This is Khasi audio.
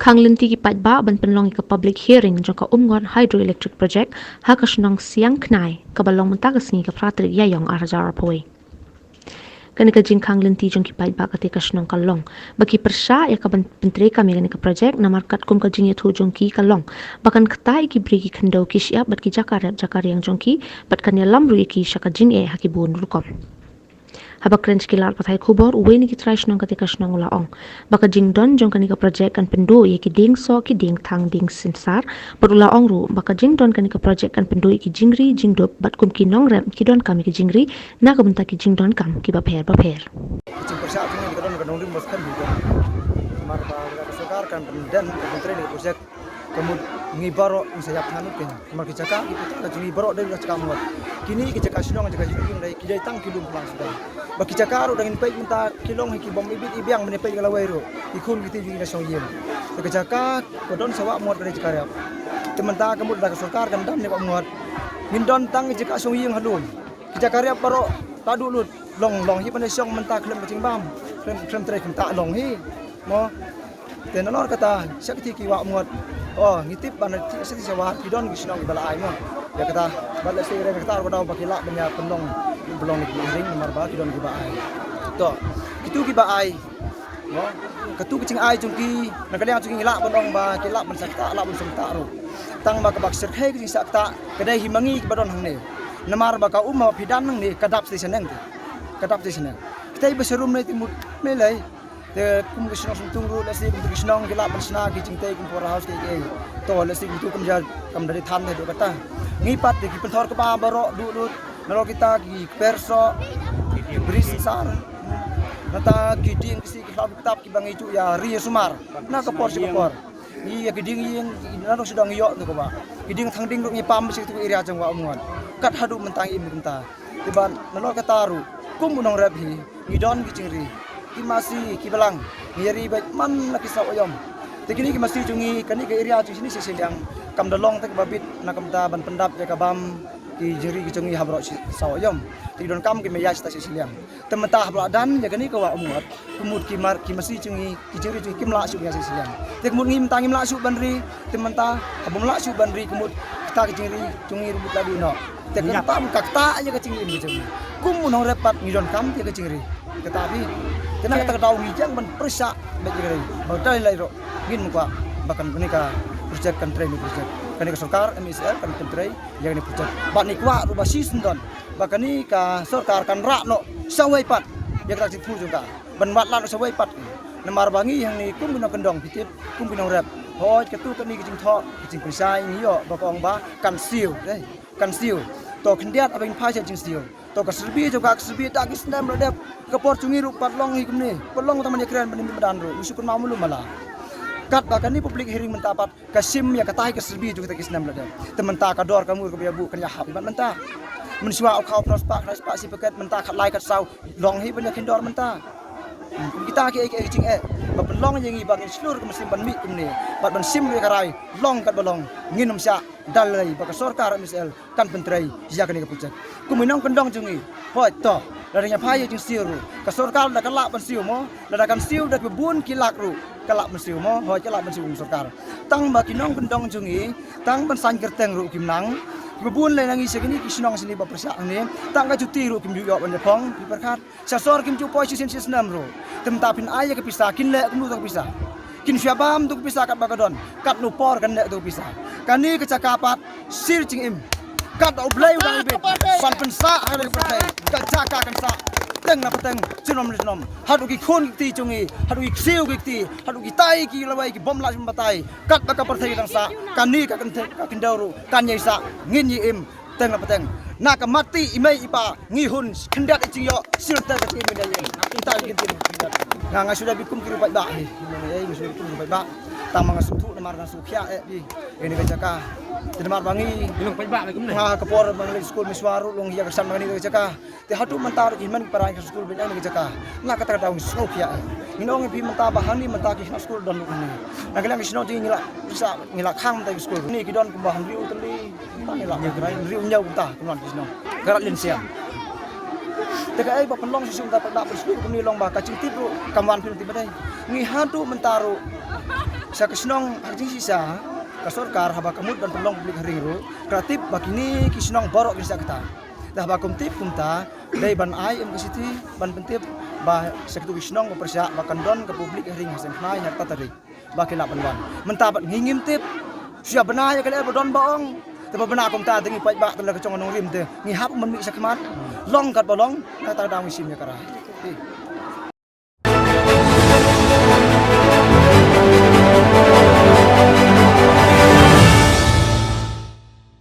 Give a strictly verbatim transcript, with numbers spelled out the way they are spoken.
Khang lynti ki paidbah ban pynlong ïa ka public hearing jong ka Umngot Hydroelectric Project ha ka shnong Siang Khnai, kaba long mynta ka sngi ka phra tarik Ïaïong ar hajar arphew. Kane ka jingkhang lynti jong ki paidbah katei ka shnong ka long ba ki pyrshah ïa ka ban pyntreikam ïa kane ka project, namar katkum ka jingïathuh jong ki ka long ba kan ktah ïa ki bri ki khyndew ki shyiap bad ki jaka rep jaka riang jong ki, bad kan ïalam ruh ïa ki sha ka jingeh ha ki bun rukom. Haba kren sha ki lad pathai khubor, uwei na ki trai shnong katei ka shnong u la ong ba ka jingdon jong kane ka project kan pynduh ïa ki dieng soh ki dieng thang dieng synsar, bad u la ong ruh ba ka jingdon kane ka project kan pynduh ïa ki jingri jingdup, bad kum ki nongrep ki donkam ïa ki jingri na ka bynta ki jingdonkam kiba pher bapher. Ka jingpyrshah jong ngi ka don ka nongrim bas kan hi. Namar ba ka sorkar kan pyndan ka pyntrei ka project, ka mut ngi baroh ngi sa ïap than u keiñ. Namar ki jaka ki pyntrei ka jong ngi baroh dei ka jaka Umngot. Kine ki jaka shnong jaka jingim dei ki dei tang ki lum plang suda. Ba ki jaka ruh dang ngin peit mynta ki long hi ki bym ibit ibiang ban peit ka lawei ruh. Ki khun ki kti jong ngi na shong ïing. Te ka jaka ka don sa Wah Umngot ka dei jaka riap. Te mynta ka mut da ka sorkar kan dan ïa Wah Umngot, ngin don tang ki jaka shong ïing ha lum. Ki jaka riap baroh la duh lut. Long long hi ban ïa shong mynta khlem ka jingbam, khlem khlem trei khlem ktah long hi. Mo. Te nalor kata sha kti ki Wah Umngot, oh, ngi tip ban sha kti sha Wah ki don ki shnong kiba la ai mo. Ïa kata bad lehse ïa kata ruh ka daw ba ki lah ban ïa pynlong, pynlong ïa ki ring namar ba ki don kiba ai. To, kitu kiba ai, mo, katu ka jingai jong ki na ka liang jong ki ngi lah ban ong ba ki lah ban shah ktah, lah ban shong ktah ruh. Tang ba kaba shyrkhei ka jingshah ktah ka dei hi ma ngi kiba don hangne. Namar ba ka um ba phi dan hangne ka dap sha shaneng te. Ka dap sha shaneng. Kita iba sharum ne te mut me lei. Te kum ka shnong Syntung ruh lehse kum ka shnong ki lah ban shna ki jingtei kum power house ki ki. To lehse kum tu kum ja kam da dei than da dei kata. Ngi pat te ki pynthor kaba baroh duh lut. Nalor kita ki kper soh, ki bri synsar. Nangta ki dieng ki si ki hlaw ki ktap kiba ngi ju ïa ri ïa sumar na ka por sha ka por. Ngi ïa ki dieng ïing, ngi naduh sha dong ngi ïoh tu kaba ki dieng thang dieng ruh ngi pam sha tu area jong Wah Umngot. Kat haduh mynta ngi im kumta. Te ban nalor kata ruh kum u nongrep hi ngi don ki jingri. Ki masi ki balang ngi ïa ri bad man la ki saw aïom. Te kine ki masi jong ngi kane ka area jong shini sha shiliang kam da long te kaba bit na kumta ban pyndap ïa ka bam ki jingri ki jong ngi ha baroh shi saw aïom. Te ki donkam ki maya shata sha shiliang. Te mynta haba la dan ïa kane ka Wah Umngot, ka mut ki mar ki masi jong ngi, ki jingri jong ngi kim lah shuh ïa sha shiliang. Te ka mut ngi mynta ngim lah shuh ban ri, te mynta haba ym lah shuh ban ri ka mut kita ki jingri jong ngi ruh mut la duh noh. Te ka mynta ka ktah ïa ka jingim ka jong ngi. Kum u nongrep pat ngi donkam ïa ka jingri. Kata phi. Te na kata ka daw ngi jang ban pyrshah bad ïa ka ri. Ba dei lai ruh ngin kwah ba kan kane ka project kan trei ne project. Kane ka sorkar M S L kan pyntrei ïa kane ka project. Bad ngi kwah ruh ba shisien don ba kane ka sorkar kan rah noh shawei pat ïa kata ka jingthmu jong ka. Ban wad lad noh shawei pat. Namar ba ngi hangne kum ki nongkyndong phi tip, kum ki nongrep. Hooid katu kane ka jingthoh ka jingpynshai ngi ïoh ba ka ong ba kan siew. Dei kan siew. To khyndiat haba ngi phai sha jingsiew. To ka syrbi jong ka, ka syrbi da ki snem la dep. Ka por jong ngi ruh pat long hi kumne. Pat long tang ban ïakren ban ïa mih madan ruh. Ngi shu kynmaw malu mala. Katba kane public hearing mynta pat ka shim ïa kata hi ka syrbi jong kita ki snem la dep. Te mynta ka dor ka mur kaba ïa buh kan ïa hap hi bad mynta. Mynshuwa u khaw phra spah, khyndai spah shi paket, mynta khatlai khatsaw long hi ban ïa khindor mynta. Hmm, kita ki ei ki ei ki jingeh ba pynlong ïa ngi ba ngin shlur ka mynsiem ban mih kumne bad ban shim ïa ka rai long katba long. Ngin ym shah da lei ba ka sorkar M S L kan pyntrei ïa kane ka project. Kum i nongkyndong jong ngi, hooid to, lada ngi phai ïa jingsiew ruh ka sorkar lada ka lah ban siew mo, lada kan siew da kiba bun ki lak ruh ka lah ban siew mo, hooid ka lah ban siew kum sorkar. Tang ba ki nongkyndong jong ngi tang ban saiñ kyrteng ruh kim nang. Kiba bun lei na ngi sha kine ki shnong shane ba pyrshah hangne tang ka juti ruh kim ju ïoh ban ïa phong, ki pyrkhat. Sha sor kim ju poi shisien shisnem ruh. Te mynta phin ai ïa ka pisa, kin leh kumno da ka pisa? Kin shu ïa bam da ka pisa katba ka don. Katno por kan leh da ka pisa? Kane ka jaka pat sir jingim. Katba U Blei u dang ibit ban pynsah ha ka pyrthei, ka jaka kan sah teng na pateng, junom na junom. Haduh ki khun ki kti jong ngi, haduh ki ksiew ki kti, haduh kitai ki lawei ki bym lah bym batai. Katba ka pyrthei ka dang sah, kane ka kynthei ka khyndew ruh kan ïai sah, ngin ïai im teng na pateng. Na ka mati i mei i pa ngi hun khyndiat i jingïoh, sir te ka jingim ïa ngi. Kita ki kin. Nga nga shu da bit kum ki ruh paidbah hi. Nga shu da bit kum ki ruh paidbah. Tang ma nga sngewthuh namar nga sngewkhia eh phi ïa kane ka jaka. Te namar ba ngi, nga ka por ba nga leit skul Mynshuwa ruh long ïa ka shan ba ngi ka jaka. Te haduh mynta ruh ki hynmen ki para ki skul ba ngi ka jaka. Na kata ka daw ngi sngewkhia eh. Ngi ong ïa phi mynta ba hangne mynta ki shnong skul don ruh hangne. Na ka liang ki shnong jong ngi la, ngi la khang mynta ki skul. Hangne ki don kumba hynriew tylli. Ngi la hynriew hynñiew kumta, kumno ki shnong. Ka rat lynsiam. Te kaei ba pynlong shisha mynta ba da pynslur kumne long ba ka jingtip ruh kam wan phi nangtip ba dei. Ngi haduh mynta ruh Sa ka shnong ha ka jingshisha ka sorkar haba ka mut ban pynlong public hearing ruh ka tip ba kine ki shnong baroh kin sa kata. Da haba kum tip kumta dei ban ai em ka siti ban pyntip ba sa kitu ki shnong ba pyrshah ba kan don ka public hearing ha seng khnai ha kata tarik ba ki lah ban wan. Mynta bad ngi ngim tip. Shu ïa bna ïa ka leh ba don ba ong. Te ba bna kumta te ngi paidbah te la ka jong ka nongrim te ngi hap ban mih shakhmat. Long kat ba long na kata ka daw ngi shim ïa ka rai.